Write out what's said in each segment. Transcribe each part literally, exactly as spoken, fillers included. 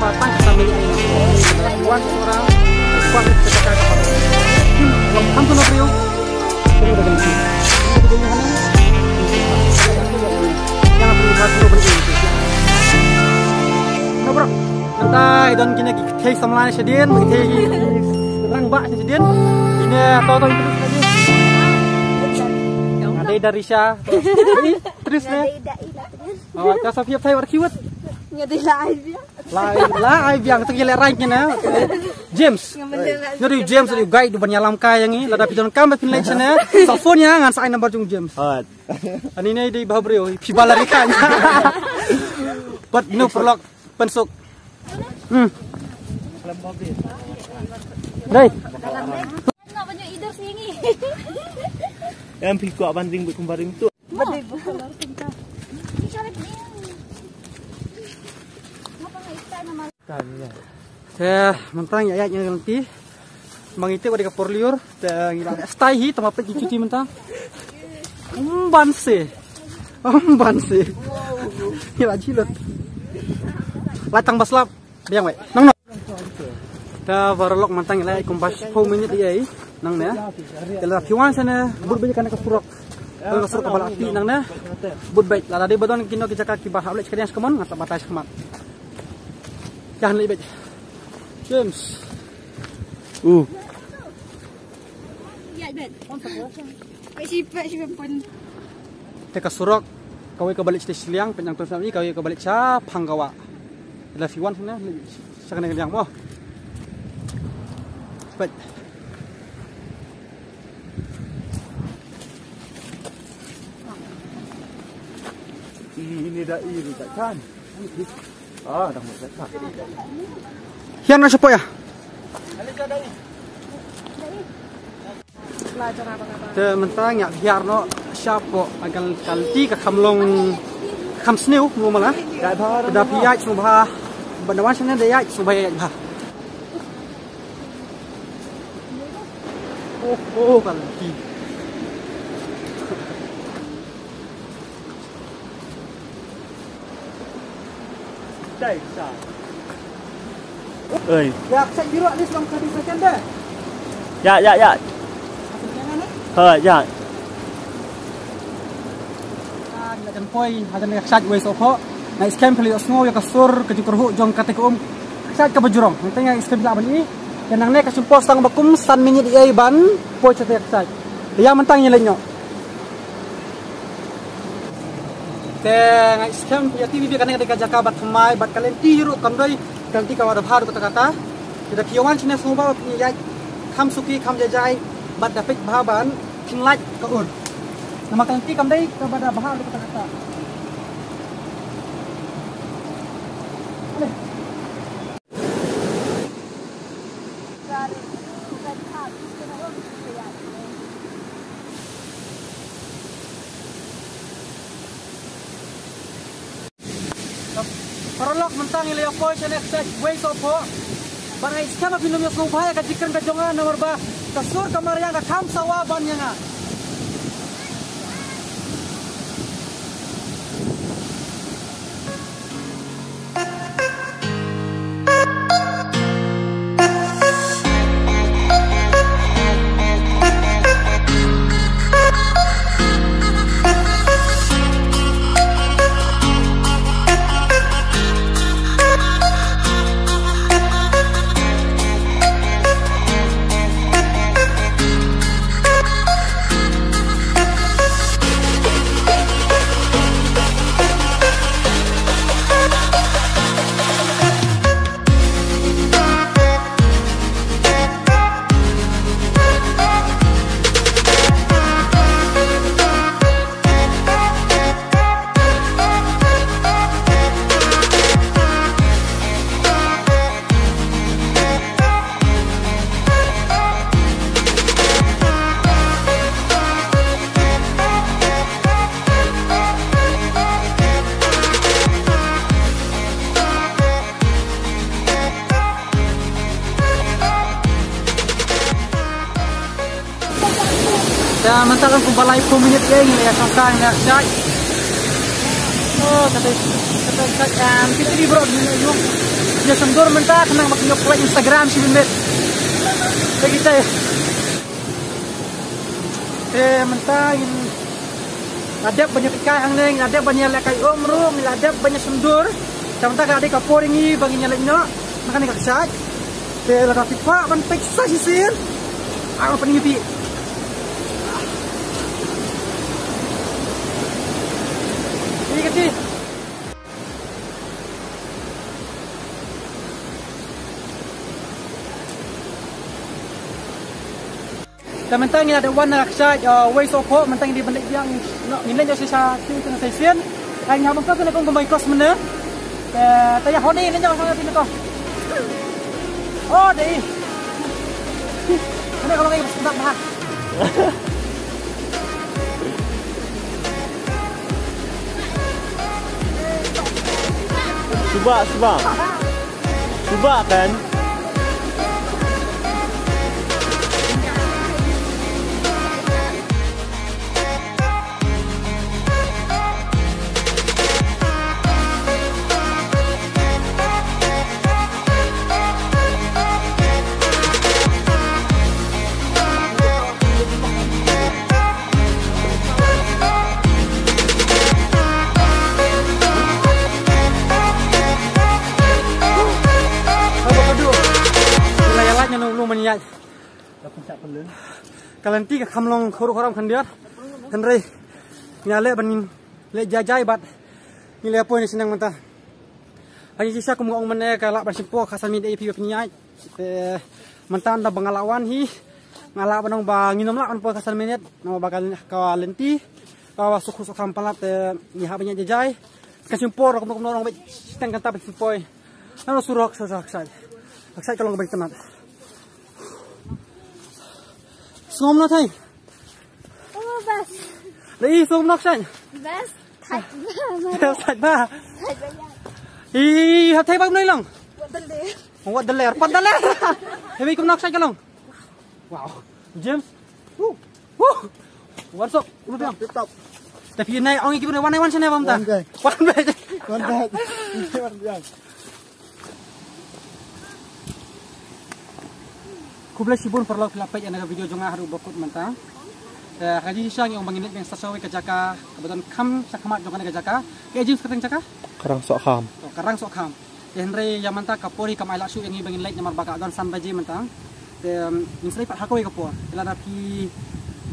ba tang kita meli. Wan surang, wan kita kata. Kim, kam tu nak riu. Yang aku buat tu beri. No, bro. Nangta i don kine ki thei samla shadien, ki thei rangbah shadien. Ine to to introduce lagi. Nga dei Darisha. Tris ne? Oh, ka sa phiap thai war kiwat. Nga dei la ai biang. La ai, la ai biang tu ki le rank ne. James. Nga dei James, dei guide ban ïalam kai ïa ngi. Lada phi donkam ba phin leit shane. Sa phone ïa nga, ngan sa ai number jong James. Hot. Ani ne dei bha briew, phi ba la ri kan. But no paralok. Pynsuk. Hmm. Dei. Em phi kwah ban ring bad kumba ring tu. Te mynta ngi ïaid ngi lynti. Ma ngi te wat dei ka por lyiur. Te ngi la stay hi tang ba peit ki cuti mynta. Ym ban se. Ym ban se. Ngi la jilot. Lai tang ba slap. Biang wei. Nang no. Te paralok mynta ngi la ïaid kumba shiphew minit ïa i. Nangne. Te lada phi wan shane bud beit kane ka surok. Kane ka surok kaba la tih nangne. Bud beit lada dei ba don kino ki jaka kiba hap leit shakadiang shakammon ngan sa batai shakhmat. Ïa han leit beit. James. U. Ïaid beit. Peit shi peit shi pun. Te ka surok kawei kaba leit sha Shilliang, peit nang tu sha kawei kaba leit sha Phang Kawah. Lada phi wan shane sha kane ka liang mo. Peit. Ini da iri da kan. Ah, dah mesti tak. Hian na shapoh ïa. Te mynta ngi ap hiar noh shapoh, ka lynti ka kham long, kham sniew mo mala. Da phi ïaid sngewbha. Ban da wan shane da ïaid sngewbha ïaid bha. Oh, oh, ka lynti. Oi. Ïa, check biru at least long thirty second deh. Ïa, ïa, ïa. Ha, ïa. Ah, ngi la jan poi hajan ka kshaid wei sophoh. Nga i skhem phi la ïohsngew ïa ka sur ka jingkyrhuh jong kata ka um. Ka kshaid kaba jrong. Nangta nga i skhem phi lah ban i. Te nangne ka shim por tang ba kum san minit ïa i ban poi sha ka kshaid. Ïa mynta ngi leit noh. Te nga i skhem ïa T V B kane ka dei ka jaka ba thymmai bad ka lynti ruh kam dei ka lynti kaba da bha ruh katta katta. Te da phi wan shane sngewbha ba phin ïaid kham suki kham jai jai bad da peit bha ban phin lait ka ur. Namar ka lynti kam dei kaba da bha ruh katta katta. Paralok, mynta ngi la ïa poi sha next stage wei sophoh. Bad nga i skhem ba phin ym ïohsngew bha ïa ka jingkren ka jong nga namar ba ka sur ka mariang ka kham sawa ban ïa nga. Ïa, mynta kan kumba laiphew minit ïa ngi la ïa shong kha na Kshai. Oh, kata, kata, kata, em, kita di bro, ni, ni, ni. Ïa, sendor mynta khnang ba kin ïoh like Instagram shi minit. Te kita, eh. Te mynta ngin la dep ban ïa peit kai hangne, ngin la dep ban ïa lehkai um ruh, ngin la dep ban ïa sendor. Te mynta ka dei ka por ïa ngi ba ngin ïa leit noh na kane ka Kshai. Te lada phi kwah ban peit sa shisien, ah, ban peit ïa phi. Ïa kati. Te mynta ngi la dep wan na ka Kshai, uh, wei sawphew, mynta ngi dei ban leit biang, no, ngin leit noh sha sha sha sha shisien. Ai, ngi hap ban cross na kong kumba cross mynne. Te, te ïa honi leit noh sha sha shisien ko. Oh, dei. Kane ka long ei ba sdang bha. Cuba, cuba. Cuba kan? Ka lynti ka kham long khuruh khuram khyndiat. Hynrei ngi la leh ban ngin leh jai jai bad ngi leh poi na shnong mynta. Ha ngi shisha kum nga ong mynne ka lah ban shim por khatsan minit ïa phi ba phin ïaid. Te mynta ynda ba nga lah wan hi, nga lah ban ong ba ngin ym lah ban poi khatsan minit namar ba ka, ka lynti ka ba suk suk kham palat, te ngi hap ban ïaid jai jai. Ka shim por kumno kumno nong bad shiteng kynta ba phin poi. Nang surok sa sa Kshai. Kshai ka long ba itynnat. Sngewbha thai. Oh, bas. Dei, sngewbha Kshai. Bas. Thait ba. Thait ba. Thait ba, ïa. Ih, hap thait ba kumno i long? Wat dale. Wat dale, pat dale. Hei, kumno Kshai ka long? Wow. James. Woo. Woo. What's up? Tip top, tip top. Tapi nai ong iki bener, wan nai wan sini, bam ta? Wan, guys. Wan, guys. Wan, guys. Wan, guys. Khublei shibun paralok phi la peit ïa kane ka video jong nga haduh ba kut mynta. Eh, ha ka jingshisha ngi ong ba ngin leit biang sa sawei ka jaka kaba don kham shakhmat jong kane ka jaka. Ka James, kata ka jaka? Karang Sohkham. Oh, Karang Sohkham. Te hynrei ïa mynta ka por hi kam ailad shuh ïa ngi ba ngin leit namar ba ka don san baje mynta. Te, um, ngin sa leit pat ha kawei ka por. Te lada phi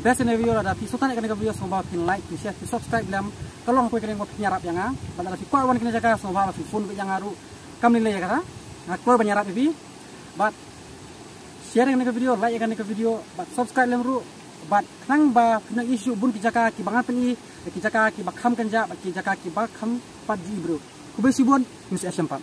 best ïa kane ka video, lada phi sngewtynnat ïa kane ka video, sngewbha phin like, phin share, phin subscribe lem. Ka long kawei ka link ba phin ïarap ïa nga. Bad lada phi kwah wan kane ka jaka, sngewbha ba phin phone beit ïa nga ruh. Kam lei lei ïa kata. Nga kloi ban ïarap ïa phi. Bad share ïa kane ka video, like ïa kane ka video, bad subscribe lem ruh. Bad khnang ba phin ïohi shuh bun ki jaka kiba ngan pyni, ki jaka kiba kham kynjah, bad ki jaka kiba kham pat ji bro. Khublei shibun, ngin sa ïashem pat.